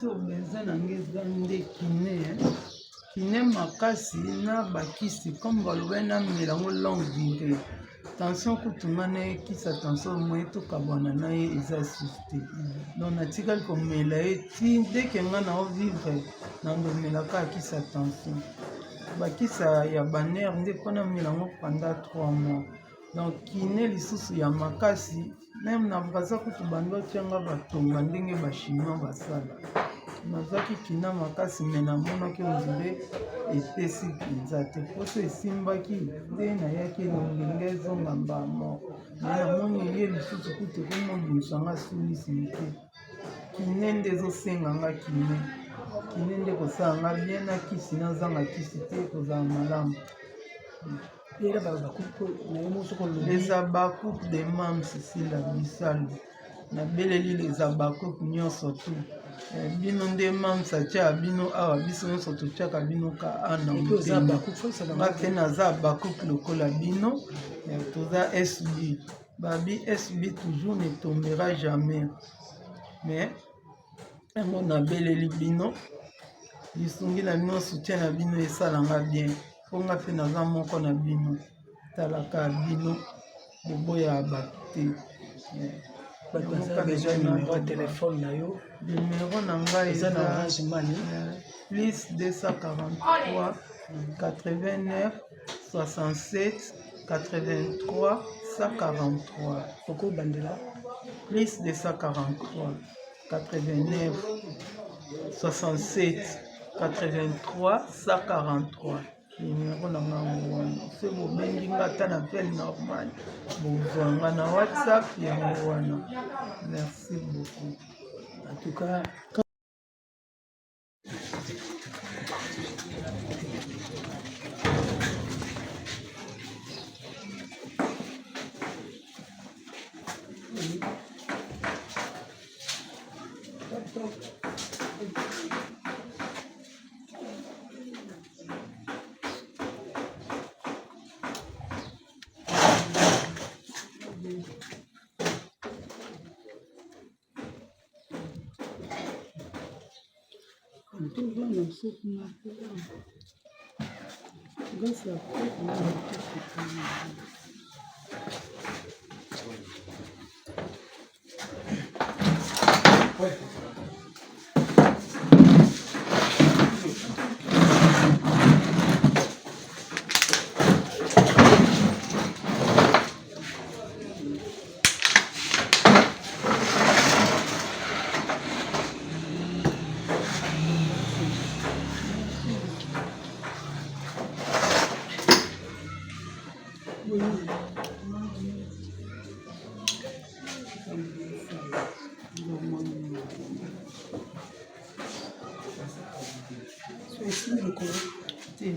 So besoin na nga eza nde kine kine makasi na bakisi comme balobaki namela yango longue durée tension kutu nga na ye kisi ya tension moyen tokabwana na ye eza susu te donc natikali komela ye ti dès que nga nao vivre nandomela kaka kisi ya tension bakisi ya ba nerf nde mpo namela yango pendant 3 mois donc kine lisusu ya makasi Meme na Brazza kutu banda otia nga batonga ndenge ba chinois basala. Nazwaki kina makasi me namonaki ondire epesi mpenza te. Mposo esimbaki nde nayaki elongi nde ezonga mbala moko. Me namoni eye lisusu kutu ekomi obimisa nga sulisi mike. Kine nde ezosenga nga kine. Kine nde kosala nga bien na kisi nazanga kisi te ekozala malamu. Les Habacuc de Mams Sila Bisalu nabeleli les Habacuc nyonso tu eh, bino nde Mams atyaka bino awa biso nyonso totyaka bino ka ana motema nga mpe naza Habacuc lokola bino eh, toza SB babi SB toujours ne tombera jamais mais yango nabeleli bino lisungi na bino soutien na bino esalanga bien mpo nga mpe naza moko na bino talaka bino boboya bato te bato baza besoin numero ya telefone na yo numero na ngai eza na orange money plus 243 89 67 83 143 okobandela plus 243 89 67 83 143 numero na nga yango wana se bobengi nga ata na appel normal bozwa nga na whatsapp yango wana merci beaucoup en tout cas. Esimbi lokolo te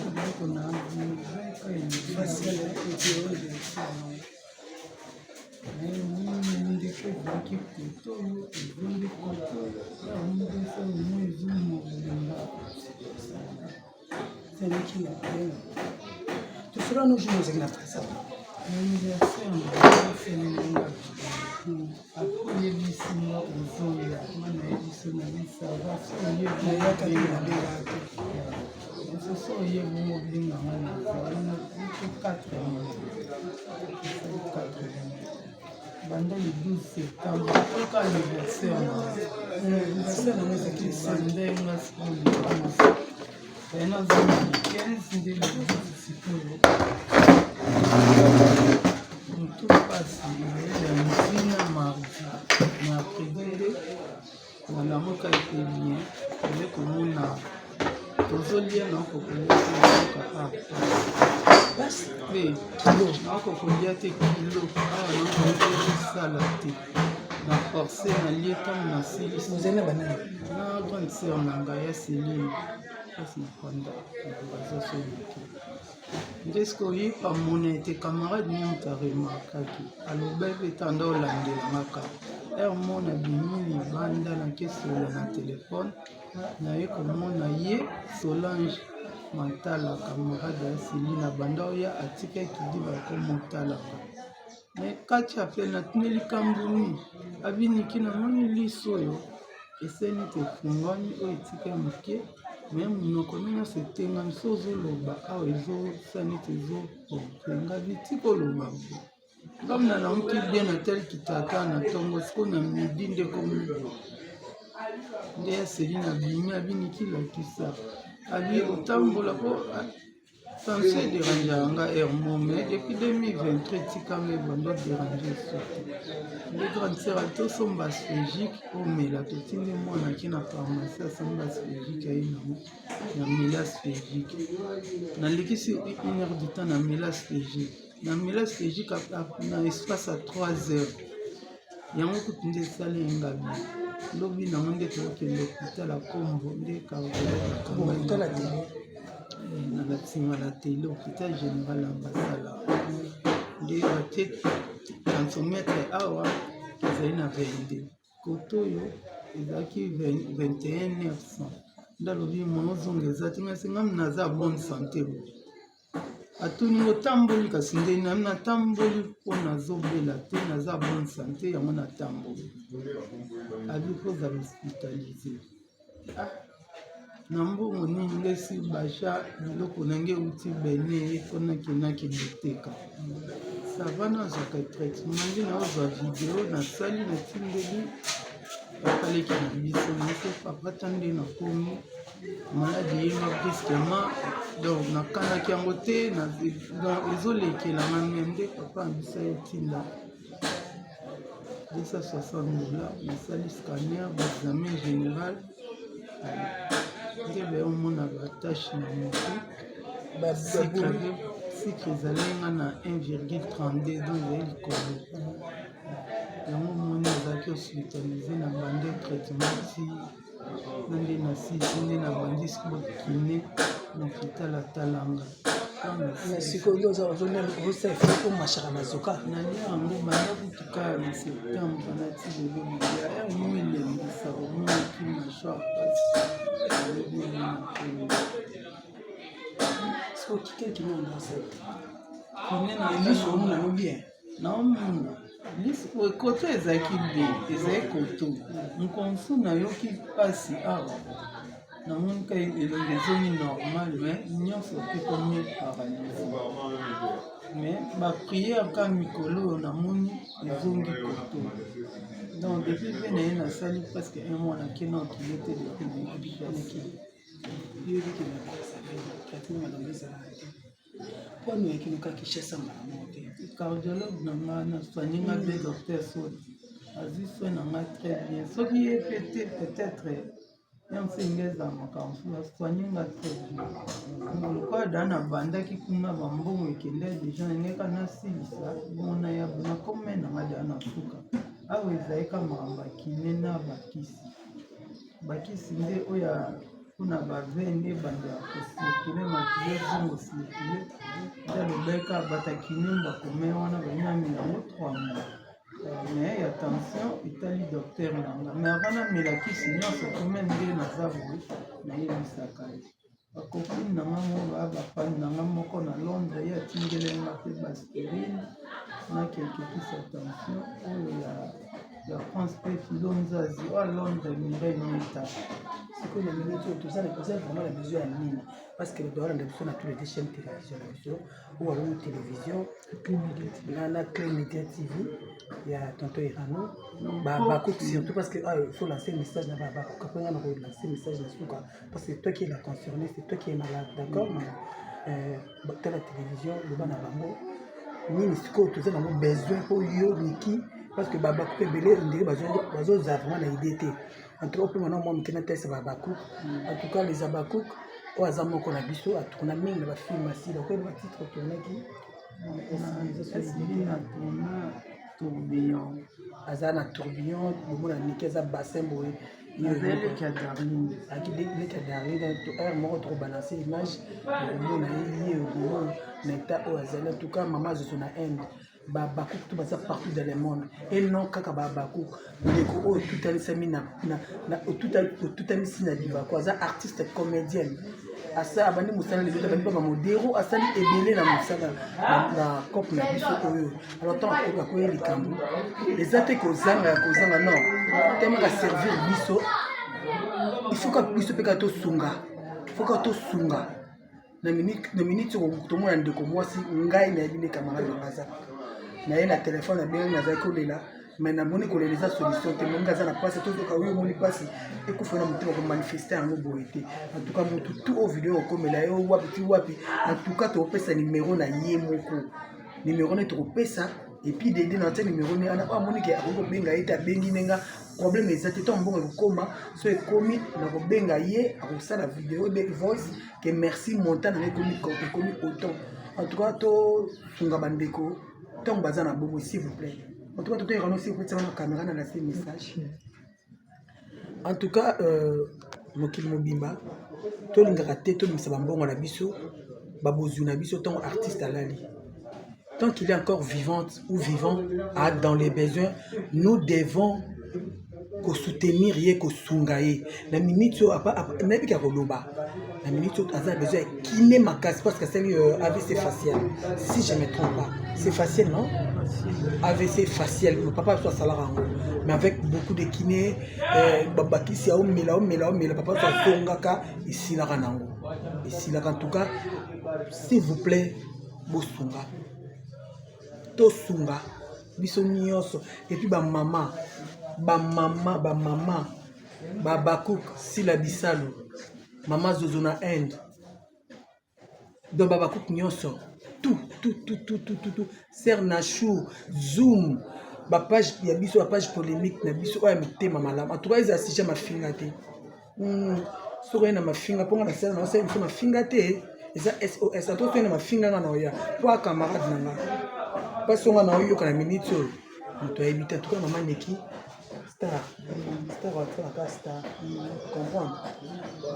biloko na ndeko ezalaki koto oyo ezongi koto oyo ezomobimba. Ezalaki na bien. Tosolo no jour ozalaki na Brazza. Anniversaire na nga oyebisi nga ozoya nga nayebisi na bisava nayaka te nabengaka te mosusu oye bongo obenga nga na wana 4 mois 4 mois banda le 12 septembre oka anniversaire anniversaire nango ezalaki banda nga sikoyo le 12 baye nazonga le 15 nde le 12 sikoyo motu mpasi lundi na mardi mercredi nde nalamuka ete bien oye komona tozolia naoko kolia te nayoka pasi mpe kilo naoko kolia te kilo awa naoko kosala te na force nalie ntango nasilisi ozali na banani na grande sœur na ngai ya Celine place na fanda baza soki Nde sikoyo ye amona ete camarade ne moto aremarkaki alobaki ete anda olandela nga kaka heure moko nabimi libanda nake solola na telefone naye komona ye Solange Matala camarade ya Celine abanda oya atikaki kidiba akoma otala nga. Mais kati ya pe natuni likambo nini, abi Nicky namoni liso oyo esali neti efungwami oyo etikali moke mais monoko no nyonso etengami soki ozoloba awa ezosala neti ezo pompe nga abi tika oloba boye. Nga nalamuki bien natali kitaka na ntongo sikoyo na midi nde ekomi boye. Nde ya Celine abimi abi Nicky lakisa abi otambola po Tension e derangeaka nga heure moko mais depuis 2023 etika nga ebanda o derange lisusu te. Nde grande sœur alobi tosomba Aspegic omela, totindi mwana ake na pharmacie asombi Aspegic aye nango, nameli Aspegic. Nalekisi une heure du temps nameli Aspegic, nameli Aspegic na espace ya 3 heures. Yango kutu nde esali nga bien. Lobi nango nde tokokende hopital ya Kombo nde cardiologue akangaki nga. Na la nsima na tele hopital general ya Mbasala nde batie tensiomètre awa ezali na 22 kote oyo ezalaki 21 900 nde alobi moyen ozonga eza te ngai nga naza bonne sante boye atuni ngo otamboli kasi nde natamboli mpo nazobela te naza bonne sante yango natamboli abi mpo ozala hospitalise. Ah, na mbongo nini nde si bacha biloko na nge euti Benin ye mpo nakendaki koteka sava nazwaka traitement nde naozwa video nasali natindeli papa leki na biso nase papa ta nde nakomi maladi eyenga brusquement donc nakanaki yango te donc ezolekela nga me nde papa na biso ayotinda 260 dollars, nasali scanner, ba examen général, nde baye omona ba tache na motu, sucre ezalaki nga na 1,32, donc ezali likolo. Yango omoni ezalaki hospitalisé na bandi traitement ti na nde nasilisi nde nabandi sikoyo kine na hôpital atalanga. Sikoyo nde ozosala effort omashaka na zoka. Nalia yango banda kutu kaka na septembre nati lelo bilia heure moko elembisaka omonaki mâchoire pasi alobi na Sikoyo kikeli kino osala kine na liso omona yango bien. Naomona liso koto ezalaki bien, ezali koto mokonsu nayoki mpasi awa namoni ka elongi ezongi normal mais nyonso mpe ekomi paralyse mais ba prière ka mikolo oyo namoni ezongi koto. Donc depuis mpe na ye nasali presque un mois nake na okile te depuis nayebi Niki yoyebi ke na Brazzaville traitement makambo ezalaka te mpo anoyaki noka Kinshasa mbala moko te. Cardiologue na nga na soigne nga mpe docteur Sodi azwi soin na nga très bien, soki ye mpe te peut-être mse nge ezala makambo mosusu, asoigne nga très bien. Lokola da nabandaki kuna bambongo ekende deja na ngai kaka nasilisa bongo naya nakome na nga deja na suka awa ezali ka makambo ya kine na bakisi bakisi nde oyo mpona ba veine nde ebanda kocircule makila ezongo circule nde alobaki kaka bato ya kine bakome wana balingi bamela yango 3 mois mais ya tension etali docteur na nga mais avant namela kisi nyonso kome nde naza boye nayebisaka ye bacopine na nga moko baya bafani na nga moko na Londres ye atindeli nga mpe baaspirine na quelque kisi ya tension oyo ya France mpe Filo Nzazi oyo ya Londres Mireille Meta. Sikoyo na minute oyo toza toza vraiment na besoin ya nini? Parce que tozalanda biso na tous les deux chaînes télévision na biso oyo alongo télévision na Clé Média TV ya tonton Irano Babakouk, surtout parce que ah, il faut lancer message na Babakouk. Après nga na kolancer message na suka parce que toi qui es la concernée, c'est toi qui es malade, d'accord? Tala télévision, loba na bango nini sikoyo toza nango besoin mpo yo Niki, parce que Babakouk ebele ndenge bazozala vraiment na idée te. En tout cas mpe mana mwa moke natalisa Babakouk. En tout cas les Abakouk, oyo aza moko na biso, atourna mingi na bafilm asila okoyeba batitre otournaki. Na tourna Tourbillon. Aza na Tourbillon, bomona Niki aza bassin boye. Leki ya Darling. Leki ya Darling. Heure moko tokobalance image, okomona ye, ye okomona na état oyo azali. En tout cas mama azozo na Inde, Babakouk to baza partout dans le monde et non kaka Babakouk. Ndeko oyo otutalisami otutamisi na libako aza artiste comédienne. Asa abandi mosala lelo te, abandi mpe bamodero, asali ebele na mosala na cope na biso oyo. Alors ntango akoki akoya likambo eza te kozanga ya kozanga, non, temaka servir biso, il faut ka biso mpe kaka tosunga, faut kaka tosunga na minute oyo tomona ndeko mwasi. Ngai nayebi nde camarade nanga aza na ye na telefone, abengaki, nazalaki kolela, mais namoni kolela eza solution te. Moninga aza na mpasi, tozoka oyo omoni mpasi ekufa na motema, komanifeste yango boye te. En tout cas, motu tu oyo video okomela ye wapi ti wapi, en tout cas tokopesa nimero na ye moko, nimero ne tokopesa. Et puis dede na tia nimero ne ana oyo amoni ke akoki kobenga ye te, abengi nenga, problème eza te. Ntango mbongo ekokoma, so ekomi, nakobenga ye, akosala video ebe voice ke merci, montant nanga ekomi, ekomi autant. En tout cas, tosunga bandeko ntango baza na bongo, s'il vous plaît. En tout cas, totoyeka no, s'il vous plaît, tiaka na caméra na lase message. En tout cas, mokili mobimba tolingaka te tobimisa bambongo na biso, babozwi na biso ntango artiste alali. Tant qu'il est encore vivante ou vivant, a dans les besoins, nous devons kosoutenir ye, kosunga ye na minute oyo. Nayebi ka koloba, na minute oyo aza na besoin ya kiné makasi, parce que asali AVC facial, si je me trompe pas, c'est facial, non, AVC facial. Papa biso asalaka yango, mais avec beaucoup de kiné, bakisi aomela, omela, omela, papa biso azongaka, esilaka nango, esilaka. En tout cas, s'il vous plaît, bosunga, tosunga biso nyonso. Et puis bamama, bamama, bamama babakuk, Sila Bisalu, mama Zozo na Inde, donc babakuk nyonso, tout, tout, tout, tout, tout, tout, tout, ser Nachou, zoom bapage ya biso, bapage polémique na biso oyo ya mitema malamu. En tout cas, eza sujet mafinga te. Soki oye na mafinga, mponga nasala na osala biso mafinga te, eza SOS. Ato soki na mafinga nga na oya mpo a camarade na nga, mpasi onga na oyoka na minute oyo, moto ayebi te. Atuka mama Neki star, star asalaka star, comprendre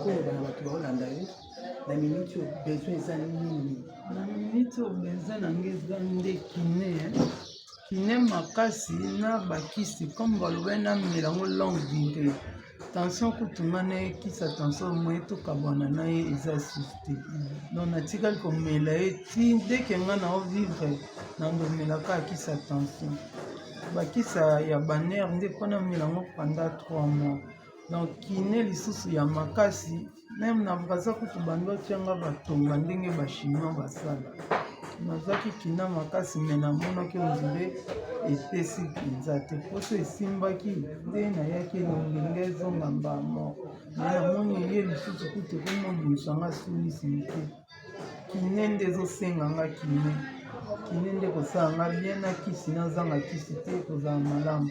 koloba na bato baolanda ye na minute oyo, besoin eza nini? Na minute oyo, besoin na ngai eza nde kiné, kiné makasi na bakisi, comme balobaki namela yango longue durée. Tension kutu nga na ye, kisi ya tension moye tokabwana na ye eza susu te. Donc natikali komela ye ti ndeke nga na ovivre, nandomela kaka kisi ya tension, bakisi ya baner nde mpona mela yango pendant 3 mois. Donc kiné lisusu ya makasi, même na Braza kutu bando atianga batonga ndenge bachinois basala. Nazwaki kiné makasi, mais namonaki on dirait epesi mpenza te. Mposo esimbaki nde nayaki, elongi nde ezonga mbamo, mais namoni ye lisusu kutu ekomobimisa sulisi mike. Kiné nde ezosenga nga kiné, kiné nde kosala nga bien na kisi, nazanga kisi te, kozala malamu.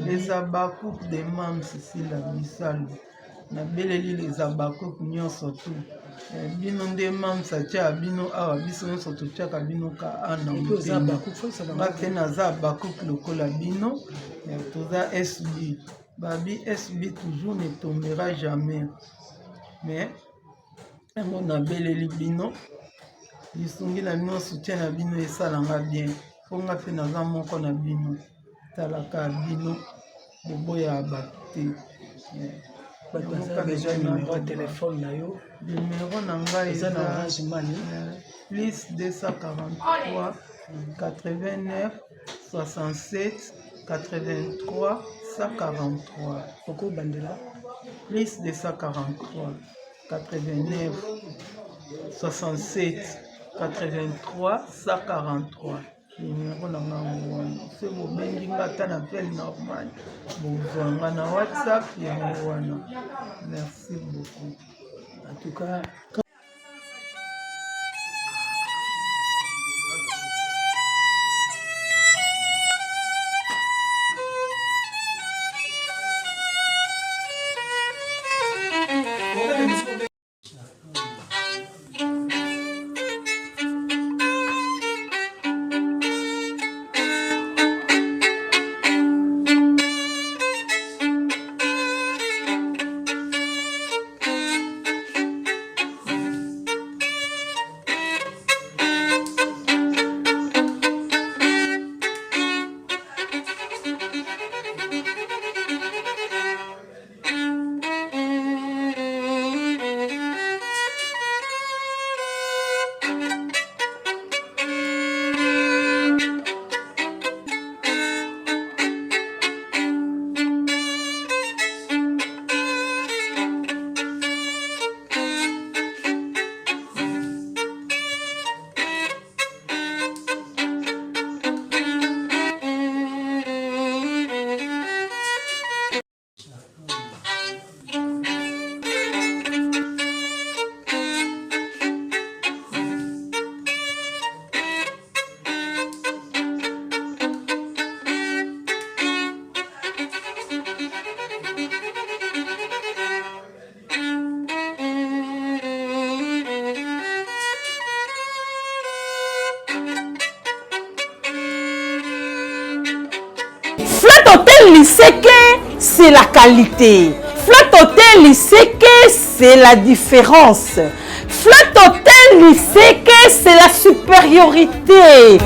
Eza bacoup de mam Sisila Bisalu, nabeleli eza bacoup nyonso tu. Bino nde mams atia bino awa, biso nyonso totiaka bino ka ana motema. Nga mpe naza bacoup lokola bino, toza SB, babi SB toujours ne tombera jamais. Mais yango nabeleli bino, lisungi na bino, soutien na bino esalanga bien, mpo nga mpe naza moko na bino. Talaka bino boboya bato te. Bato baza besoin numéro ya telefone na yo. Numéro na ngai eza na Orange Money. Plus 243 89 67 83 143. Okobandela. Plus 243 89 67 83 143, numéro na nga yango wana. So bobengi nga ata na appel normal, bozwa nga na WhatsApp, yango wana. Merci beaucoup. En tout cas. Hotel Liseke, c'est la qualité. Flat Hotel Liseke, c'est la différence. Flat Hotel Liseke, c'est la supériorité.